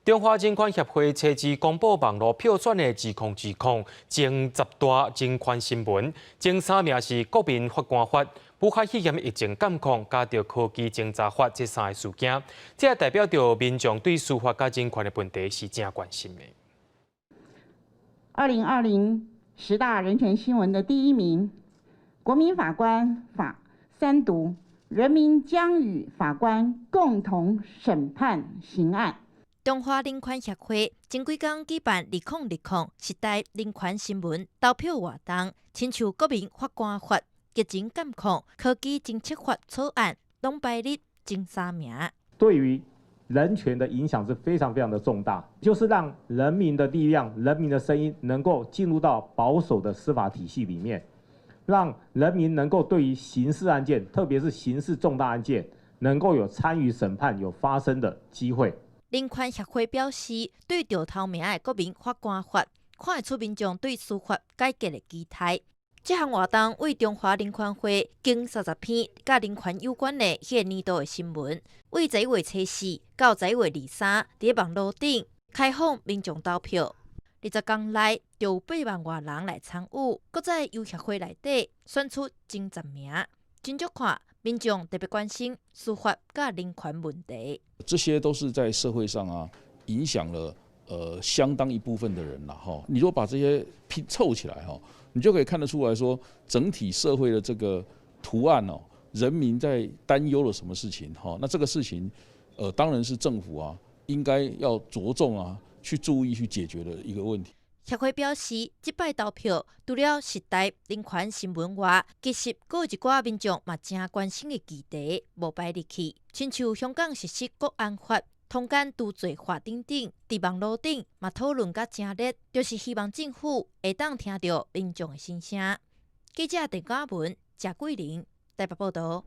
中華人權協會初二公布網路票選的2020前十大人權新聞，前三名是國民法官法、武漢肺炎疫情監控，佮著科技偵查法這三个事件，這也代表著民眾對司法佮人權的問題是誠關心的。 2020十大人權新聞的第一名，國民法官法三讀，人民將與法官共同審判刑案。中華人權協會前幾工舉辦2020十大人權新聞投票活動，親像國民法官法、疫情監控、科技偵測法草案，攏排入前三名。對於人權的影響是非常非常的重大，就是讓人民的力量、人民的聲音能夠進入到保守的司法體系裡面，讓人民能夠對於刑事案件，特別是刑事重大案件，能夠有參與審判、有發聲的機會。人權協會表示，對著頭名的國民法官法，看會出民眾對司法改革的期待。這項活動為中華人權會近30篇佮人權有關的彼个年度的新聞，為11月初四到11月23，佇網路頂開放民眾投票。20工內就有8萬外人來參與，閣再由協會內底選出前10名。真足看民眾特別關心司法佮人權問題。這些都是在社會上啊，影響了相當一部分的人啦哈。你如果把這些拼湊起來哈，你就可以看得出來說，整體社會的這個圖案哦，人民在擔憂了什麼事情哈？那這個事情，當然是政府啊，應該要着重啊，去注意去解決的一個問題。協會表示，這擺投票除了十大人權新聞外，其實閣有一寡民眾嘛誠關心的議題無排入去，親像香港實施國安法、通姦除罪化等等，佇網路頂嘛討論甲誠熱，就是希望政府會當聽著民眾的心聲。記者鄧嘉文、謝桂玲台北報導。